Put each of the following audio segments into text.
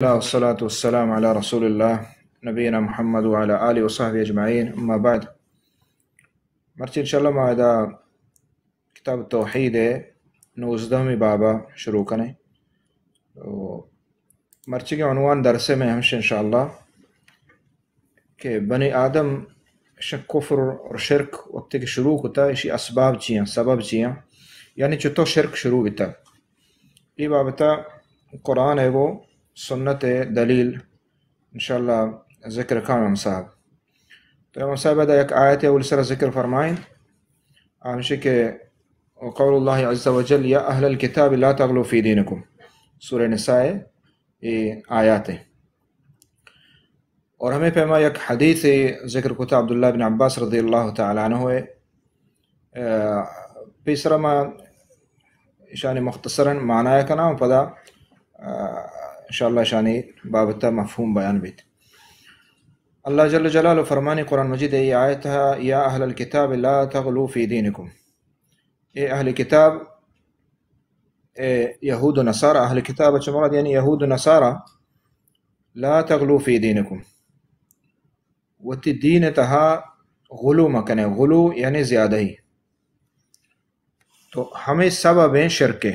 اللہ والصلاة والسلام علی رسول اللہ نبینا محمد وعلی آلہ وصحبہ اجمعین، اما بعد۔ مرچی انشاءاللہ ما ادا کتاب توحید ءِ نوزدہمی بابا شروع کنیں۔ تو مرچی کے عنوان درس میں ہمش انشاءاللہ کہ بنی آدم ش-، کفر اور شرک وقتی کہ شروع کتا، اشی اسباب چی ہیں، سبب چی ہیں، یعنی چطور شرک شروع بیتا، اے بابتا قرآن ءِ گو سنت ءِ دلیل انشاءاللہ ذکر کاں امام صاحب۔ تو امام صاحب ادا یک آیت اول سر ذکر فرمائیں، ہمشی کہ وقول اللہ عز وجل یا اہل الکتاب لا تغلوا فی دینکم، سورہ نساء ءِ اے آیات ءِ۔ اور ہمیں پیما یک حدیث ذکر کتا عبداللہ بن عباس رضی اللہ تعالی عنہ ءِ، آ، پیسرا ما اشانی مختصراً معنی کناں و پدا، آ، انشاءاللہ اشانی بابت مفہوم بیان بیت۔ اللہ جل جلالہ فرمانی قرآن مجید ءِ آیت ءَ، یا اہل الکتاب لا تغلوا فی دینکم، اے اہل کتاب، اے یہود و نصارہ، اہل کتاب چہ مراد یعنی یہود و نصارہ، لا تغلوا فی دینکم، وتی دین ءِ تہا غلو مکنے، غلو یعنی زیادہی۔ تو ہمیں سبب ہیں شرک ءِ۔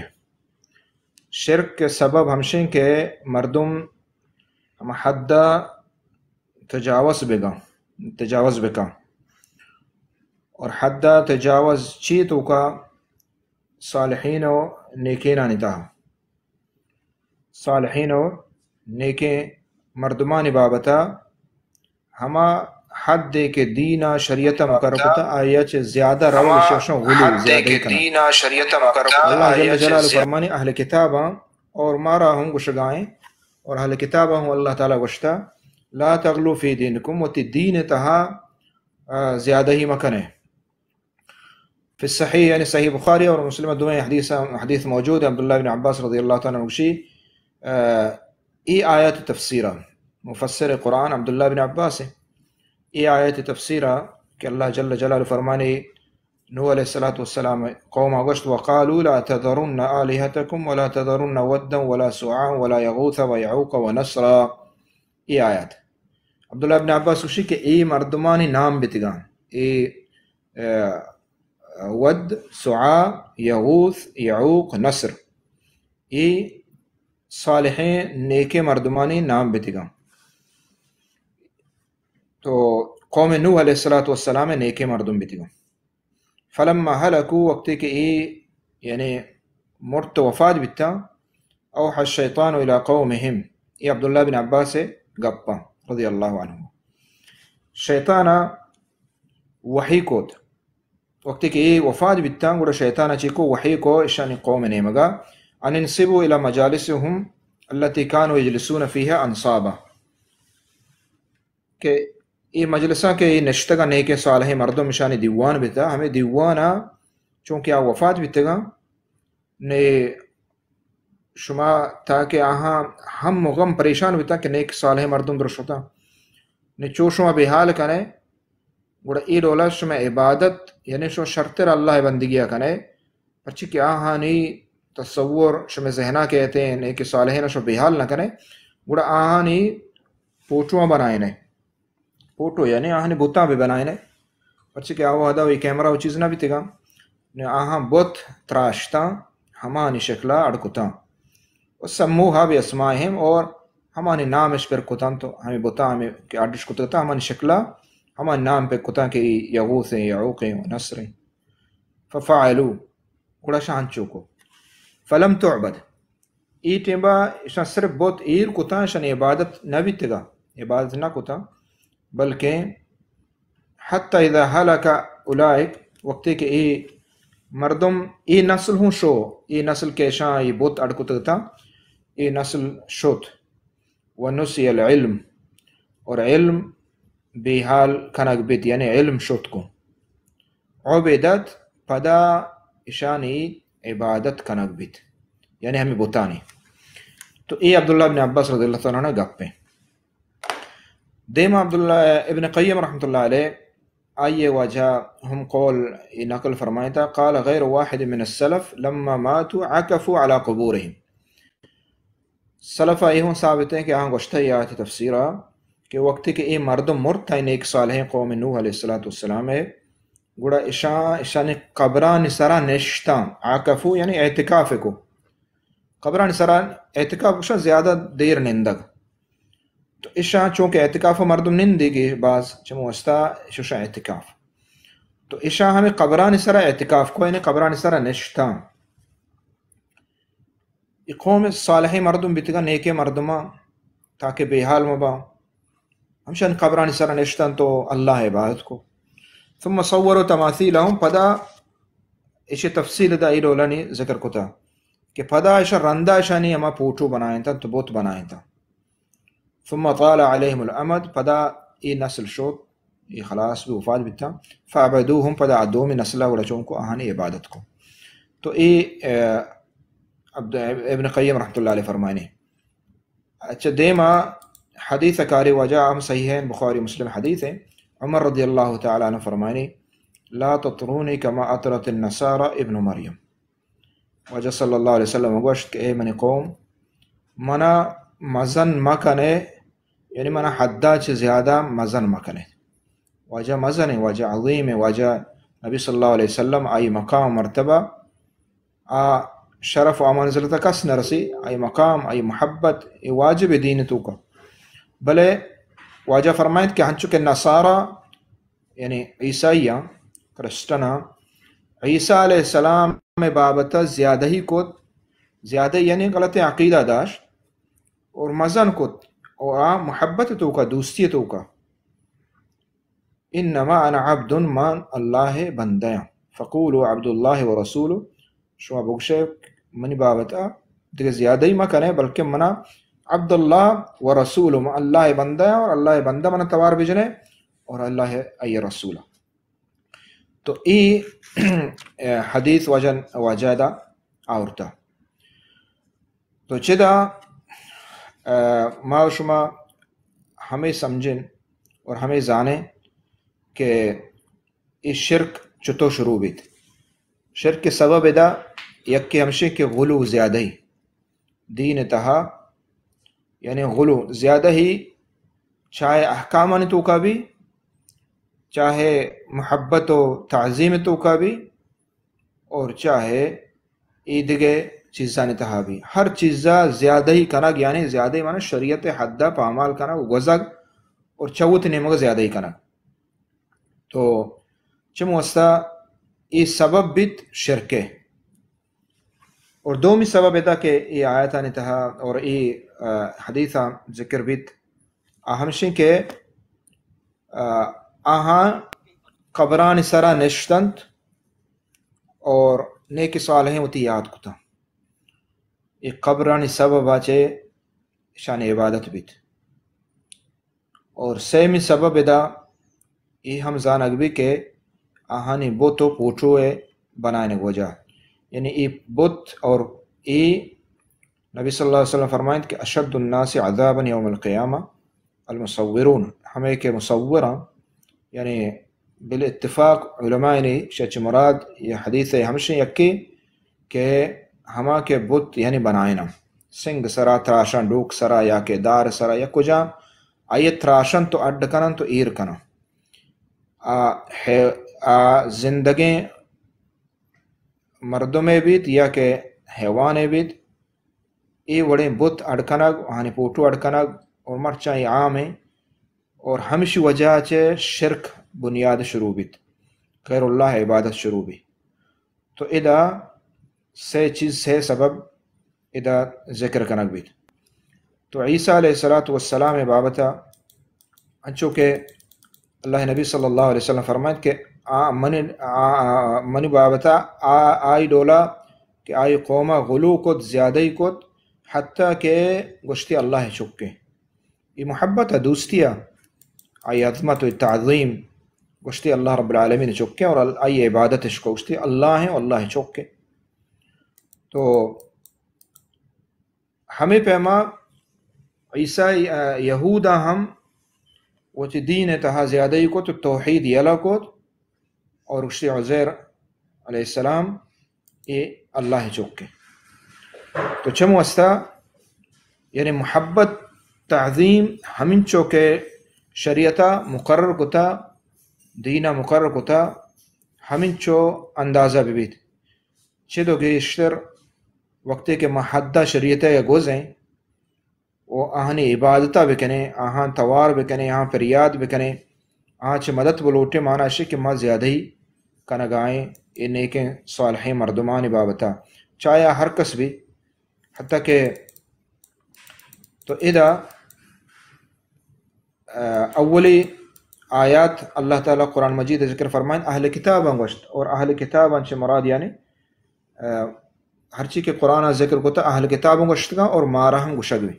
شرک ءِ سبب ہمشیں کہ مردم ہم حد ءَ تجاوز بگا، تجاوز بکا۔ اور حد ءَ تجاوز چی توکا؟ صالحین و نیکینانی تہا۔ صالحین و نیکیں مردمانی بابتا ہما حدے کہ دین ءَ شریعت ءَ مقرر کتا، آئی ءَ چہ زیادہ رول، شوشوں غلو، زیادہی کنا۔ اللہ جل جلالہ فرمانی اہل کتاباں اور مارا ہم گشگائیں، اور اہل کتاباں ہم اللہ تعالی گوشتا، لا تغلوا فی دینکم، وتی دین ءِ تہا، آ، زیادہی مکنے۔ فی الصحیح، یعنی صحیح بخاری اور مسلم دوئیں حدیث، حدیث موجود ہیں۔ عبداللہ بن عباس رضی اللہ تعالی عنہ گوشی، آ، ای آیت تفسیرہ، مفسر قرآن عبداللہ بن عباس ہیں۔ ای آیت تفسیرہ کہ اللہ جل جلالہ فرمانی، نوح علیہ الصلوۃ والسلام قوم گوشت، وقالوا لا تذرن آلهتكم ولا تذرن ودا ولا سواعا ولا يغوث ويعوق ونسرا۔ ای آیت عبداللہ بن عباس گوشی کہ ای مردمانی نام بیتگاں، ای، آ، ود، سعا، یغوث، یعوق، نسر، ای صالحیں نیکیں مردمانی نام بیتگاں۔ تو قوم نوح علیہ الصلوۃ والسلام نیکیں مردم بیتگاں۔ فلما هلكوا، وقتی کہ ای، یعنی، مرت و وفات بیتاں، اوحى الشيطان الى قومهم، ای عبداللہ بن عباس گپاں رضی اللہ عنہ۔ شیطانا وحی کوت، وقتی کہ ای وفات بیتاں، گڑا شیطانا چی کو؟ وحی کو اشانی قوم نیمگا، ان انصبوا الى مجالسهم التي كانوا يجلسون فيها انصابا، کہ اے مجلساں کہ اے نشتگاں نیکیں صالحیں مردم، اشانی دیوان بیتا، ہمے دیوان ءَ چونکہ آ وفات بیتگاں، نے شما تاکہ آہاں ہم و غم پریشان بیتاں کہ نیک صالحیں مردم در شتاں، نے چو شما بے حال کنے، گڑا اے ڈولا شما عبادت، یعنی شما شرتر اللہ ءِ بندگی ءَ کنے، پرچی کہ آہانی تصور شمئے ذہنا کیتیں، نیکیں صالحین شما بے حال نہ کنے، گڑا آہانی پوٹواں بنائینے۔ پوٹو یعنی آہانی بتاں بہ بنائینے۔ پرچی کہ آ وہدا وی کیمرہ و چیز نہ بیتگاں۔ نے آہاں بت تراشتاں، ہمانی شکلا اڈ کتاں۔ و سموها باسمائهم، اور ہمانی نامش پر کتاں، تو ہمیں بتاں ہمیں کہ اڈش کتگتاں، ہمانی شکلا ہمانی نام پر کتاں کہ ای یغوث ہیں، یعوق ہیں و نسر ہیں۔ ففعلوا، گڑا شاں انچو کو۔ فلم تعبد، ای ٹیمبا اشاں صرف بت ایر کتاں، اشانی عبادت نہ بیتگا، عبادت نہ کتاں، بلکیں حتی اذا هلك اولئک، وقتی کہ ای مردم، ای نسل ہوں شو، ای نسل کہ اشاں ای بت اڈ کتگتاں، ای نسل شت۔ ونسی العلم، اور علم بے حال کنگ بیت، یعنی علم شت کو۔ عبدت، پدا اشانی عبادت کنگ بیت، یعنی ہمیں بتانی۔ تو اے عبداللہ بن عباس رضی اللہ تعالی عنہ گپ ہیں۔ دیما عبداللہ ابن قیم رحمۃ اللہ علیہ، آئیے واجہ ہم قول نقل فرمائتا، قال غیر واحد من السلف لما ماتوا عكفوا على قبورهم۔ سلف ءَ اے ہوں ثابت ایں کہ آہاں گوشتہ اے آیت تفسیر ءَ کہ وقتی کہ اے مردم مرت ایں نیک صالحیں قوم نوح علیہ الصلوۃ والسلام ءِ، گڑا اشاں، اشانی قبرانی سرا نشتاں، عاکفو یعنی اعتکاف کو۔ قبرانی سرا اعتکاف گوشاں زیادہ دیر نندگ۔ تو اشاں چونکہ اعتکاف مردم نندی گی باز، چمو واسطہ اشاں اعتکاف۔ تو اشاں ہمیں قبرانی سرا اعتکاف کو، یعنی قبرانی سرا نشتاں۔ اے قوم صالحیں مردم بیتگاں، نیکیں مردماں، تاکہ بے حال مباں۔ ہمشانی قبرانی سرا نشتاں تو اللہ عبادت کو۔ ثم صوروا تماثیلهم، پدا اشی تفصیل دا اے ڈولانی ذکر کتا کہ پدا اشاں رندا اشانی ہما پوٹو بنائینتا تو بت بنائینتا۔ ثم طال عليهم الامد، پدا اے نسل شوت، اے خلاص بی وفات بیتا۔ فعبدوهم، پدا آ دومی نسل گڑا چون کو آہانی عبادت کو۔ تو اے، اے، عبد-، ابن قیم رحمت اللہ علیہ فرمائنی۔ اچھا، دیما حدیث کاری وجہ ہم صحیح ہے، بخاری مسلم حدیث ہے۔ عمر رضی اللہ تعالی عنہ فرمائنی، لا تطروني كما أطرت النصارى ابن مريم۔ واجہ صلی اللہ علیہ وسلم گوشت کہ اے منی قوم، منا مزن مکنے، یعنی منا حدا چہ زیادہ مزن مکنے۔ واجہ مزن ہے، واجہ عظیم ہے، واجہ نبی صلی اللہ علیہ وسلم آئی مقام مرتبہ، آ شرف و آ منزلت کس نہ رسی، آئی مقام، آئی محبت، اے واجب دین توکا۔ بلے واجہ فرمائیت کہ ہنچو کہ نصارا یعنی عیسائیاں، کرسچناں، عیسیٰ علیہ السلام بابت زیادہی کت، زیادہ یعنی غلط عقیدہ داشت اور مزن کت اور آ محبت توکا، دوستی توکا۔ انما انا عبد، من اللہ بندہ آں۔ فقولوا عبد اللہ و رسولہ، شما بگوشے منی بابت ءَ دگہ زیادہی مہ کنے، بلکہ منا عبداللہ و رسول، من اللہ ءِ بندہ آں اور اللہ ءِ بندہ منا توار بجنے اور اللہ ءِ آئی رسول۔ تو اے حدیث واجہ، واجہ دا آورتا۔ تو چدا، ءَ، ما و شما ہمے سمجھیں اور ہمے زانیں کہ اے شرک چتو شروع بیت۔ شرک ءِ سبب ادا یکے ہمشی کہ غلو زیادہی دین ءِ تہا، یعنی غلو زیادہی چاہے احکامانی توکا بی، چاہے محبت و تعظیم توکا بی، اور چاہے اے دگہ چیزانی تہا بی۔ ہر چیزا زیادہی کنگ، یعنی زیادہی معنی شریعت ءِ حدا پامال کنگ و گوزگ اور چہ وت نیمگا زیادہی کنگ۔ تو چمو واسطہ اے سبب بیت شرک ءِ۔ اور دومی سبب ادا کہ اے آیتانی تہا اور اے، ءَ، حدیثا ذکر بیت، آ ہمشی کہ، ءَ، آہاں قبرانی سرا نشتنت اور نیک صالحیں وتی یاد کتا۔ اے قبرانی سبب ءَ چہ اشانی عبادت بیت۔ اور سیمی سبب ادا اے ہم زانگ بی کہ آہانی بت و پوٹو ءِ بنائینگ وجہ، یعنی اے بت اور اے نبی صلی اللہ علیہ وسلم فرمائیت کہ اشد الناس عذابا یوم القیامہ المصورون، ہمے کہ مصور آں، یعنی بالاتفاق علماء نے شچ مراد یہ حدیث ءِ ہمشی یکی کہ ہما کہ بت یعنی بنائیناں، سنگ سرا، تراشاں، ڈوک سرا یا کہ دار سرا یا کجا، آئی تراشاں تو اڈ کناں تو ایر کناں۔ آ، ہے، آ زندگیں مردمے بیت یا کہ حیوانے بیت، اے وڑیں بت اڈ کنگ، آہانی پوٹو اڈ کنگ اور مرچاں اے عام ایں اور ہمشی وجہ چہ شرک بنیاد شروع بیت، غیر اللہ عبادت شروع بیت۔ تو ادا سے چیز، سے سبب ادا ذکر کنگ بیت۔ تو عیسیٰ علیہ الصلوۃ والسلام ءِ بابت ءَ انچو کہ اللہ نبی صلی اللہ علیہ وسلم فرمائیت کہ آ من، آ، آ، منی بابت ءَ آ، آئی ڈولا کہ آئی قوم ءَ غلو کت، زیادہی کت، حتیٰ کہ گوشتی اللہ ءِ چکے۔ اے محبت ءَ، دوستی ءَ، آئی عظمت و تعظیم، گوشتی اللہ رب العالمین ءِ چکے اور ال-، آئی عبادت اش کو، گوشتی اللہ ایں، اللہ ءِ چکے۔ تو ہمے پیما عیسائی، ءَ، یہودا ہم وتی دین ءِ تہا زیادہی کت، توحید یلہ کت اور گوشتی عزیر علیہ السلام اے اللہ ءِ چکے۔ تو چمو واسطہ یعنی محبت، تعظیم ہمینچو کہ شریعتا مقرر کتا، دینا مقرر کتا، ہمینچو اندازہ ببیت۔ چد و گیشتر وقتے کہ ما حدا شریعتا گوزیں و آہانی عبادتا بکنیں، آہان توار بکنیں، آہان پریاد بکنیں، آہان چہ مدد بلوٹیں، مانا اشی کہ ما زیادہی کنگائیں اے نیکیں صالحیں مردمانی بابتا، چاہے آ ہر کس بی، حتی کہ تو ادا، آ، اولی آیات اللہ تعالی قرآن مجید ذکر فرمائیں، اہل کتاباں گوشت، اور اہل کتاباں چہ مراد یعنی، آ، ہرچی کہ قرآن ذکر کتا اہل کتاباں گوشتگاں اور مارا ہم گوشگ بی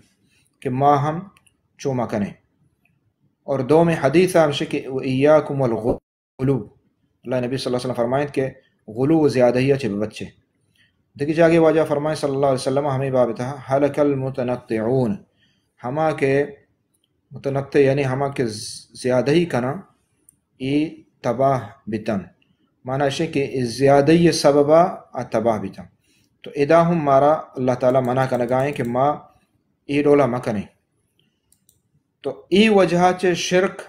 کہ ما ہم چو مکنیں۔ اور دومی حدیث ہمشی کہ و ایاکم والغلو، غلو۔ اللہ نبی صلی اللہ علیہ وسلم فرمائیت کہ غلو و زیادہی چہ ببچے۔ دگہ جاگے واجہ فرمائیں صلی اللہ علیہ وسلم ہمیں بابتا، ہلک المتنطعون، ہما کہ متنطع یعنی ہما کہ ز-، زیادہی کناں، ای تباہ بتن۔ معنی اشی کہ ای زیادہی سببا آ تباہ بتن۔ تو ادا ہم مارا اللہ تعالی منع کنگائیں کہ ما ای ڈولا مکنیں۔ تو ای وجہ چہ شرک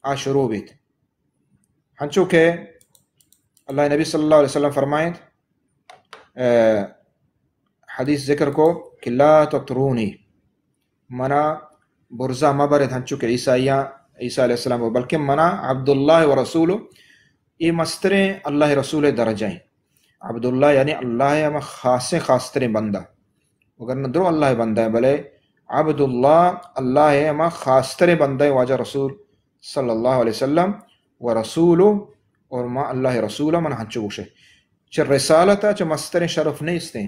آ شروع بیت۔ ہنچو کہ اللہ نبی صلی اللہ علیہ وسلم فرمائیت، اے، حدیث ذکر کو کہ لا تطرونی، منا برزا مبرت ہنچو کہ عیسائیاں، عیسیٰ علیہ السلام، بلکہ منا عبداللہ و رسول، ای مستریں اللہ رسول درجہ ہیں۔ عبداللہ یعنی اللہ ہما خاصیں خاصتریں بندہ، وگرنہ درو اللہ بندہ ہیں، بلے عبداللہ اللہ ہما خاصتریں بندہ ہیں، واجہ رسول صلی اللہ علیہ وسلم و رسول، اور ما اللہ رسول من ہنچو گوشے۔ چہ رسالت چہ مستریں شرف نیستیں،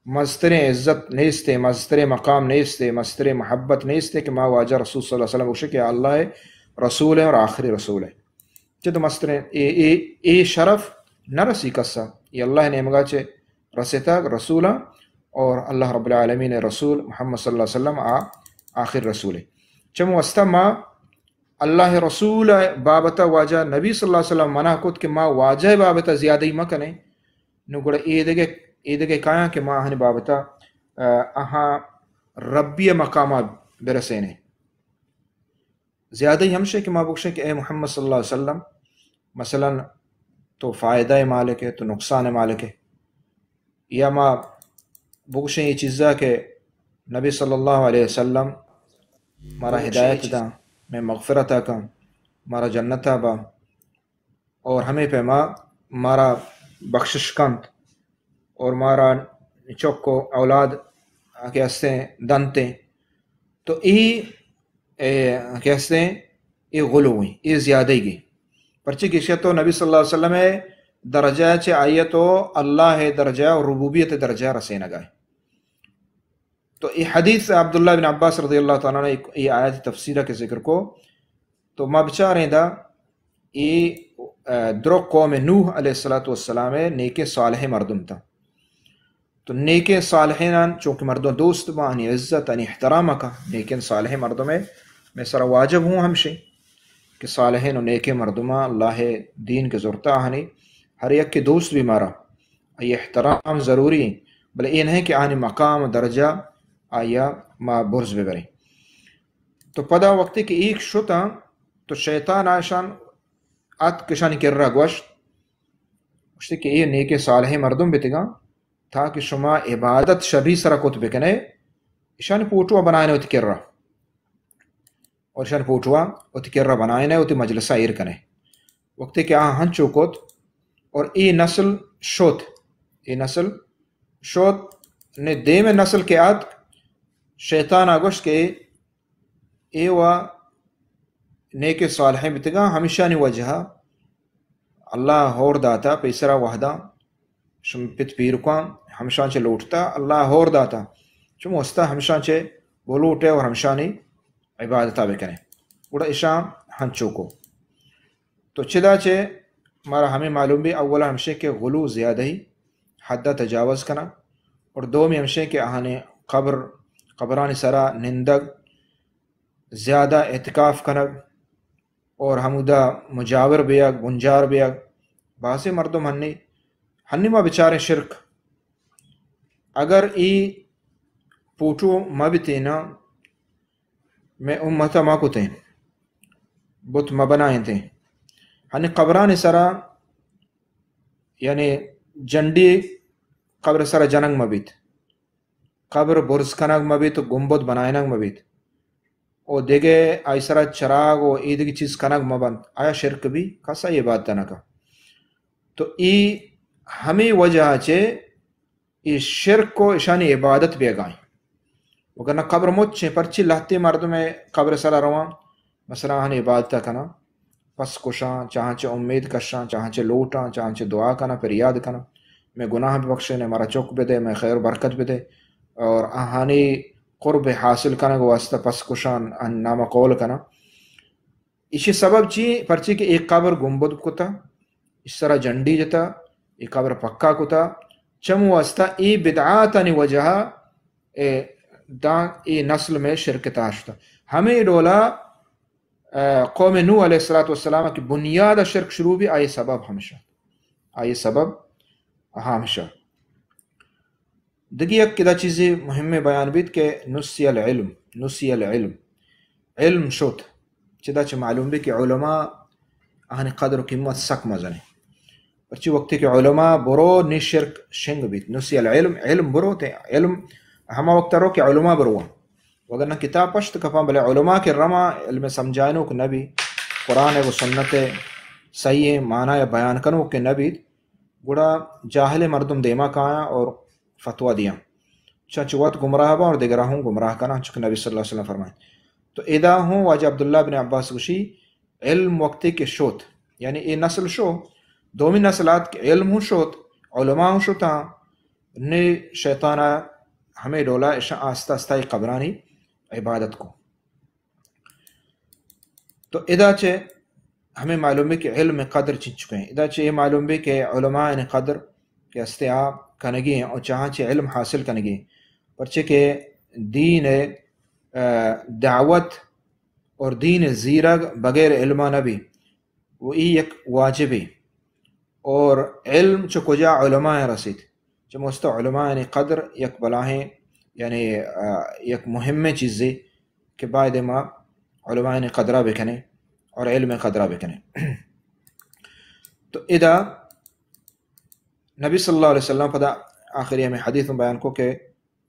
مستریں عزت نیستیں، مستریں مقام نیستیں، مستریں محبت نیستیں کہ ما واجہ رسول صلی اللہ علیہ وسلم گوشے کہ اللہ رسول ہیں اور آخری رسول ہیں۔ چہ تو مستریں اے، اے، اے شرف نہ رسی کسا، یہ اللہ نیمگا چہ رسیتگ رسولاں، اور اللہ رب العالمین رسول محمد صلی اللہ علیہ وسلم آ آخر رسول ہے۔ چم واسطہ ما اللہ رسول بابت واجہ نبی صلی اللہ علیہ وسلم منع کت کہ ما واجہ بابت زیادہ ہی مکنیں، نو گڑا اے دگہ، اے دگہ کایاں کہ ما آہانی بابت، آ، آہاں ربی مقامہ برسینیں۔ زیادہ ہی ہمشے کہ ما بگشیں کہ اے محمد صلی اللہ علیہ وسلم، مثلاً تو فائدہ مالک ہے، تو نقصان مالک ہے، یا ما بگشیں یہ چیزا کہ نبی صلی اللہ علیہ وسلم مارا ہدایت دا، میں مغفرت کا، مارا جنت با، اور ہمیں پیما مارا بخشش کنت، اور مارا چک و اولاد کہ ہستیں دنتیں۔ تو ای، اے، کہ ہستیں، ای غلو ہیں، ای زیادہ گی۔ پرچے کہ اشیا تو نبی صلی اللہ علیہ وسلم درجہ چہ آئیت و اللہ درجہ و ربوبیت درجہ رسینگا ہے۔ تو ای حدیث عبداللہ بن عباس رضی اللہ تعالیٰ عنہ ای آیت تفسیرہ کہ ذکر کو، تو ما بچاریں دا، ای، آ، درو قوم نوح علیہ الصلوۃ والسلام نیکیں صالحیں مردم تا۔ تو نیکیں صالحینان چونکہ مردم دوست با، آنی عزت، آنی احترام کا، نیکیں صالحیں مردم میں سر واجب ہوں ہمشی کہ صالحین و نیکیں مردمان اللہ دین کے زرتا آنی ہر یک کے دوست بی مارا۔ آئی احترام ضروری ہیں، بلے اے نہیں کہ آنی مقام و درجہ آیا ما برز ببریں۔ تو پدا وقتی کہ ایک شتاں، تو شیطان آشان ات کشانی کرا گوشت، گوشتی کہ اے نیکیں صالحیں مردم بتگاں، تاکہ شما عبادت شری سرا کت بکنے، اشانی پوٹوا بنائنے وتی کرا۔ اور اشان پوٹوا وتی کرا بنائنے، وتی مجلسا ایر کنے۔ وقتی کہ آ ہنچو کت اور ای نسل شت، ای نسل شت، نے دیم نسل کہ آت، شیطان آ گوشت کہ اے و نیک صالحیں بتگاں، ہمشانی وجہ اللہ ہور داتا، پیسرا وحداں شم پت پیرکاں ہمشان چہ لوٹتا، اللہ ہور داتا، چم واسطہ ہمشان چہ بلوٹے اور ہمشانی عبادتا بکنے۔ گڑا اشان ہنچو کو۔ تو چدا چہ مارا ہمیں معلوم بی، اولا ہمشے کہ غلو زیادہ ہی حد تجاوز کنا، اور دومی ہمشے کہ آہانے قبر، قبرانی سرا نندگ، زیادہ اعتکاف کنگ، اور ہمودا مجاور بیگ، بنجار بیگ، بازیں مردم ہنی، ہنی ما بچاریں شرک۔ اگر ای پوٹو مہ بیتیں نا، مئے امت ءَ مہ کتیں، بت مہ بنائینتیں۔ ہنی قبرانی سرا، یعنی جنڈی قبر سرا جنگ مہ بیت، قبر برز کنگ مہ بیت و گنبد بنائینگ مہ بیت، و دگہ آئی سرا چراغ و ایدگہ چیز کنگ مہ بنت، آیا شرک بی؟ کس آئی عبادت نہ کن۔ تو ای ہمے وجہ چہ ای شرک و اشانی عبادت بیگا ایں۔ وگرنہ قبر مچیں، پرچی لہتے مردم قبر سرا رواں، مثلاً آہانی عبادت کناں، پس کشاں، چاہاں چہ امید کشاں، چاہاں چہ لوٹاں، چاہاں چہ دعا کناں، پریاد کناں، مئے گناہ ببخشے، مارا چک بدے، مئے خیر و برکت بدے، اور آہانی قرب حاصل کنگ واسطہ پس کشاں، آہانی نام قول کناں۔ ایشی سبب چی؟ پرچی کہ اے قبر گنبد کتا، ایشی سرا جنڈی جتا، اے قبر پکا کتا، چمو واسطہ اے بدعاتانی وجہ اے داں اے نسل مئے شرک تہا شتا۔ ہمے ڈولا، اے، قوم نوح علیہ الصلوۃ والسلام کہ بنیاد شرک شروع بی، آئی سبب ہمشہ، آئی سبب ہمشہ۔ دگہ یک ادا چیزے مہمیں بیان بیت کہ نسی العلم، نسی العلم، علم شت۔ چدا چہ معلوم بیت کہ علماء آہانی قدر و قیمت سک مزنیں۔ پرچی وقتی کہ علماء برو نی شرک شنگ بیت۔ نسی العلم، علم برو تے علم ہما وقت رو کہ علماء برواں۔ وگرنہ کتاب پشت کپاں، بلے علماء کہ رواں علم سمجھائینوک نہ بی، قرآن و سنت صحیح معنی بیان کنوک کہ نہ بیت، گڑا جاہل مردم دیما کایاں اور فتویٰ دیاں۔ چنچو وت گمراہ باں اور دگرا ہوں گمراہ کناں، چونکہ نبی صلی اللہ علیہ وسلم فرمائیں۔ تو ادا ہوں واجہ عبداللہ بن عباس گوشی، علم وقتی کہ شوت، یعنی اے نسل شو، دومی نسل آت کہ علم ہوں شوت، علماء ہوں شوتاں، نے شیطانا ہمے ڈولا اشاں آستہ آستہ ای قبرانی عبادت کو۔ تو ادا چہ ہمے معلوم بی کہ علم قدر چنچکیں۔ ادا چہ اے معلوم بی کہ علماء یعنی قدر کہ استے آ کنگی ہیں اور چاہاں چہ علم حاصل کنگی ہیں۔ پرچے کہ دین، آ، دعوت اور دین زیرگ بغیر علما نہ بی۔ و ای یک واجبی۔ اور علم چہ کجا؟ علماء رسیت۔ چہ مست علماء یعنی قدر یک بلاہیں، یعنی، آ، یک مہمیں چیزے کہ باید ما علماء یعنی قدرہ بکنیں اور علم قدرہ بکنیں۔ تو ادا نبی صلی اللہ علیہ وسلم پدا آخری ہمیں حدیث میں بیان کو کہ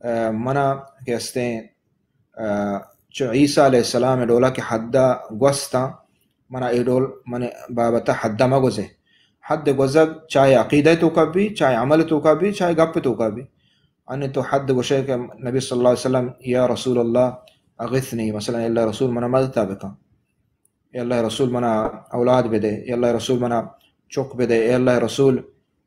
آ، منا کہ استیں، آ، چو عیسیٰ علیہ السلام ڈولا کہ حدا گوستاں، منا اے ڈول من بابتا حدا مگوزے۔ حد گوزگ چاہے عقیدہ توکا بی، چاہے عمل توکا بی، چاہے گپ توکا بی۔ انی تو حد گوشے کہ نبی صلی اللہ علیہ وسلم، یا رسول اللہ اغثنی، مثلاً، اے اللہ رسول منا مدتا بکن۔ اے اللہ رسول منا اولاد بدے، اے اللہ رسول منا چک بدے، اے اللہ رسول،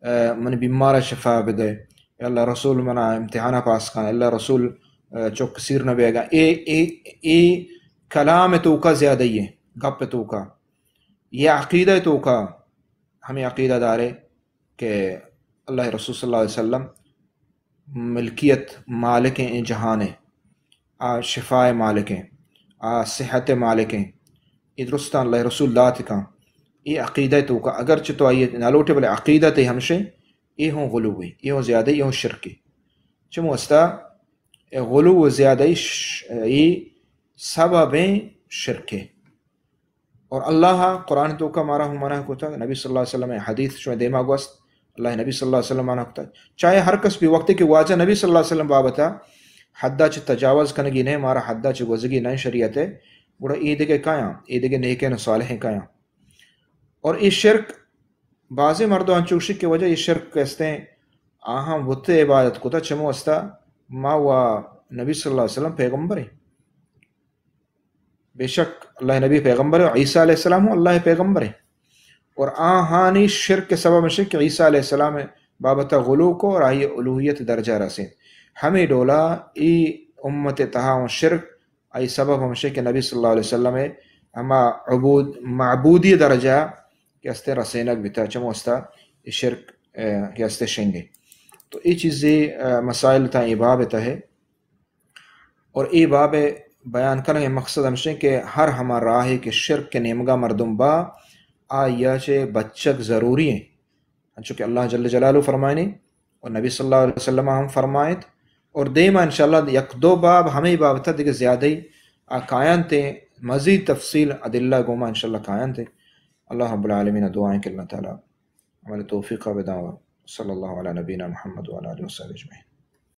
آ، من بیمار شفا بدے، اے اللہ رسول منا امتحان پاس کن، اے اللہ رسول، آ، چک سیر نہ بیگا۔ اے، اے، اے کلام توکا زیادہ یہ، گپ توکا، یہ عقیدہ توکا، ہمیں عقیدہ دارے کہ اللہ رسول صلی اللہ علیہ وسلم ملکیت مالکیں اے جہانے، آ شفائے مالکیں، آ صحت مالکیں، اے درستاں اللہ رسول دات کن۔ اے عقیدہ توکا، اگرچہ تو آئی نہ لوٹے، بلے عقیدہ تے ہمشے، اے ہوں غلوے، اے ہوں زیادہ، اے ہوں شرکے۔ چمو استا اے غلو و زیادہ ش-، اے سببیں شرکے۔ اور اللہ قرآن توکا مارا ہوں منع کتا، نبی صلی اللہ علیہ وسلم حدیث شو دیما گوست، اللہ نبی صلی اللہ علیہ وسلم منع کتا۔ چاہے ہر کس بھی وقت کہ واجہ نبی صلی اللہ علیہ وسلم بابتا حدا چہ تجاوز کنگی نہیں، مارا حدا چہ گوزگی نہیں شریعت ہے، گڑا اے دگہ کایاں، اے دگہ نیکیں و صالحیں کایاں۔ اور اے شرک، بعضی مردم انچوشی کہ وجہ اے شرک کہ استیں، آہاں بت عبادت کتا، چمو استا ما و نبی صلی اللہ علیہ وسلم پیغمبر ہیں۔ بے شک اللہ نبی پیغمبر ہے، عیسیٰ علیہ السلام ہوں اللہ پیغمبر ہے۔ اور آہانی شرک کے سبب شرک عیسیٰ علیہ السلام بابت غلو کو اور آئی الوہیت درجہ رسید۔ ہمیں ڈولا ای امت تہا ہوں شرک، آئی سبب ہمشے کہ نبی صلی اللہ علیہ وسلم ہما عبود، معبودی درجہ کہ استے رسینگ بیتا، چمو استا ای شرک، اے، کہ استے شنگے۔ تو ای چیزی، اے، مسائل تا ای باب تہے۔ اور اے باب بیان کنگ مقصد ہمشیں کہ ہر ہما راہے کہ شرک کے نیمگا مردم با، آیا چے بچگ ضروری ہیں۔ انچو کہ اللہ جل جلالہ فرمائنی اور نبی صلی اللہ علیہ وسلم ہم فرمائت، اور دیما انشاءاللہ یک دو باب ہمیں بابتا دیگہ زیادہ ہی آ کاینت، مزید تفصیل ادلہ گوما انشاءاللہ کاینت۔ اللہ رب العالمین دعائیں کہ اللہ تعالی عمل توفیق بداں۔ صلی اللہ علی نبینا محمد وعلی آلہ وصحبہ اجمعین۔